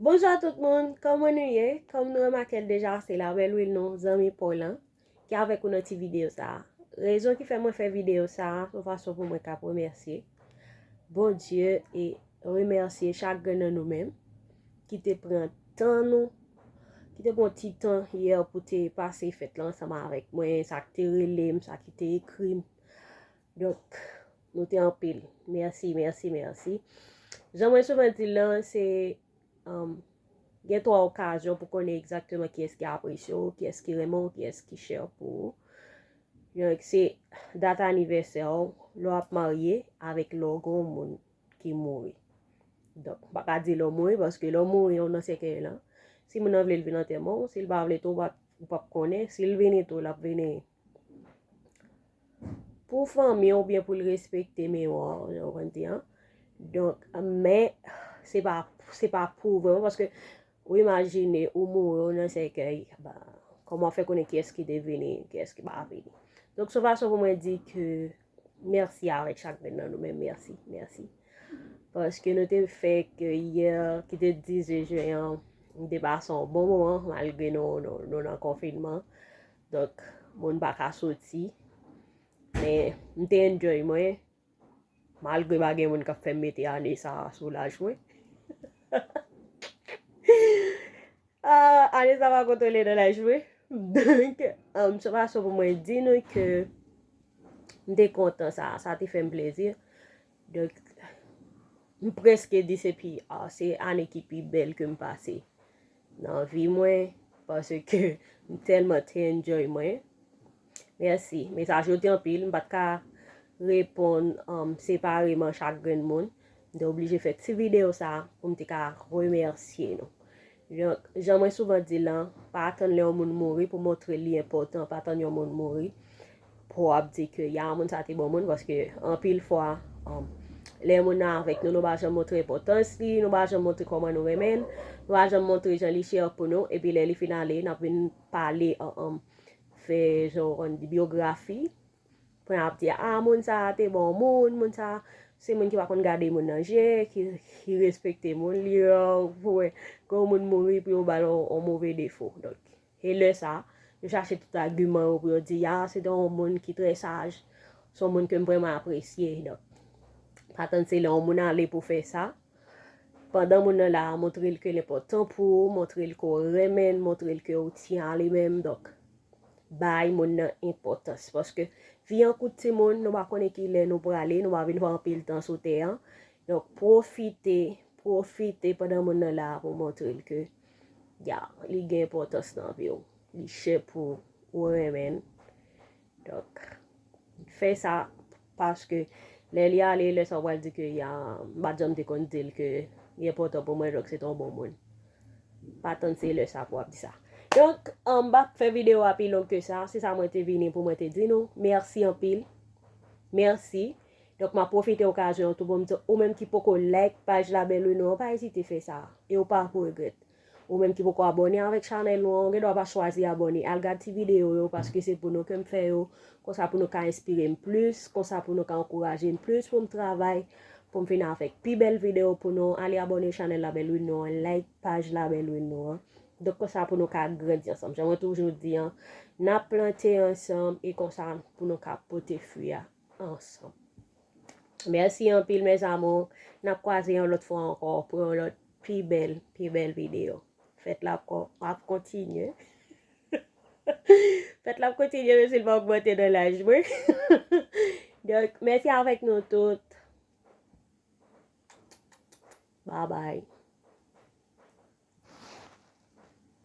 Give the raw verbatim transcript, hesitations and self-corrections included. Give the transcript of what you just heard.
Bonjou a tout moun, kòman nou ye? Kòm nou remake l deja, se Labèl Wilno, zanmi pa w lan, ki avèk ou nan ti videyo sa a. Rezon ki fè mwen fè videyo sa a, se yon fason pou mwen ka remèsye Bondye e remèsye chak grenn nan nou menm ki te pran tan nou, ki te pran ti tan yè pou te pase fèt lan ansanm avèk mwen, sa ki te rele m, sa ki te ekri m. Donk, nou te anpil. Mèsi, mèsi, mèsi. Jan mwen souvan di l lan, se um, gen twa okazyon pou konnen egzakteman kiyès ki apresye w, kiyès ki renmen w, kiyès ki chè pou ou. Donk, se dat anivèsè w, lè w ap marye, avèk lè w gen yon moun ki mouri. Donk, m pa ka di lè w mouri, paske lè w mouri, ou nan sèkèy lan. Si moun nan vle l vin antèman w, si l pa vle tou, ou p ap, ou p ap konnen. Si l vini tou, l ap vini pou fanmi oubyen pou l respekte memwa w, jan w konn di an. Donk, men, se pa, se pa pou vreman, paske ou imajine ou mouri, ou nan sèkèy, ba, kòman w fè konnen kiyès ki te vini, kiyès ki pa vini? Donk, se yon fason pou mwen di ke mèsi avèk chak grenn nan nou menm, mèsi, mèsi. Paske nou te fè ke yè, ki te dizuit jen an, m te pase yon bon moman, malgre nou, nou, nou nan konfinman. Donk, moun pa ka soti. Men, m te enjoy mwen. Malgre pa gen moun k ap fè m mete ane sa a sou laj mwen. Ah, ane sa a pa kontwole nan laj mwen. Donk, um, se fason pou mwen di nou ke m te kontan sa. Sa te fè m plezi. Donk, m prèske di se pi, ah, se ane ki pi bèl ke m pase nan vi mwen, paske m tèlman te enjoy mwen. Mèsi. Mesaj yo te anpil, m pa t ka reponn, um, separeman chak grenn moun. M te oblije fè ti videyo sa a pou m te ka remèsye nou. Donk, jan mwen souvan di l lan, pa atann lè yon moun mouri pou montre l li enpòtan, pa atann yon moun mouri pou w ap di ke ya, moun sa te bon moun, paske anpil fwa, um, lè moun nan avèk nou, nou pa janm montre enpòtans li, nou pa janm montre kòman nou renmen l, nou pa janm montre jan li chè pou nou, epi lè li fin ale, n ap vin pale, um, um, fè, jan w konn di, byografi, pou n ap di, a, moun sa a te bon moun, moun sa a se moun ki pa konn gade moun nan je, ki, ki respekte moun, li ra pou wè, pou yon moun mouri pou yo ba l yon, yon move defo. Donk, e lè sa a, yo chache tout agiman yo pou yo di, a, se te yon moun ki trè saj, se yon moun ke m vrèman apresye. Donk, pa tann se lè yon moun ale pou fè sa. Pandan moun nan la a, montre l ke l enpòtan pou ou, montre l ke w renmen l, montre l ke w tyen a li menm. Donk, bay moun nan enpòtans. Paske vi an kout timoun, nou pa konnen ki lè nou prale, nou pa vin fè anpil tan sou tè an. Donk, pwofite, pwofite pandan moun nan la a pou montre l ke, ya, li gen enpòtans nan vi w. Li chè pou ou, ou renmen l. Donk, fè sa paske lè li ale, lè sa w pral di ke ya, m pa t janm te konn di l ke li enpòtan pou mwen, donk se te yon bon moun. Pa tann se lè sa pou w ap di sa. Donk, um, m p ap fè videyo a pi long ke sa. Se sa mwen te vini pou mwen te di nou. Mèsi anpil. Mèsi. Donk, m ap pwofite okazyon an tou pou m di ou menm ki poko like paj Labèl Wilno an, pa ezite fè sa. E ou pa pou regrèt. Ou menm ki poko abòne avèk chanèl nou an, ou gen dwa pa chwazi abòne. Al gad ti videyo yo, paske se pou nou ke m fè yo. Konsa pou nou ka enspire m plis, konsa pou nou ka ankouraje m plis pou m travay, pou m vin avèk pi bèl videyo pou nou. Ale abòne chanèl Labèl Wilno an, like paj Labèl Wilno an. Donk, konsa pou nou ka grandi ansanm. Jan mwen toujou di an, n ap plante ansanm e konsa pou nou ka pote fwi a ansanm. Mèsi anpil, mes amours. N ap kwaze yon lòt fwa ankò pou yon lòt pi bèl, pi bèl videyo. Fèt la ap kon-, ap kontinye. Fèt la ap kontinye, menm si l pa ogmante nan laj mwen. Donk, mèsi avèk nou tout. Bye bye.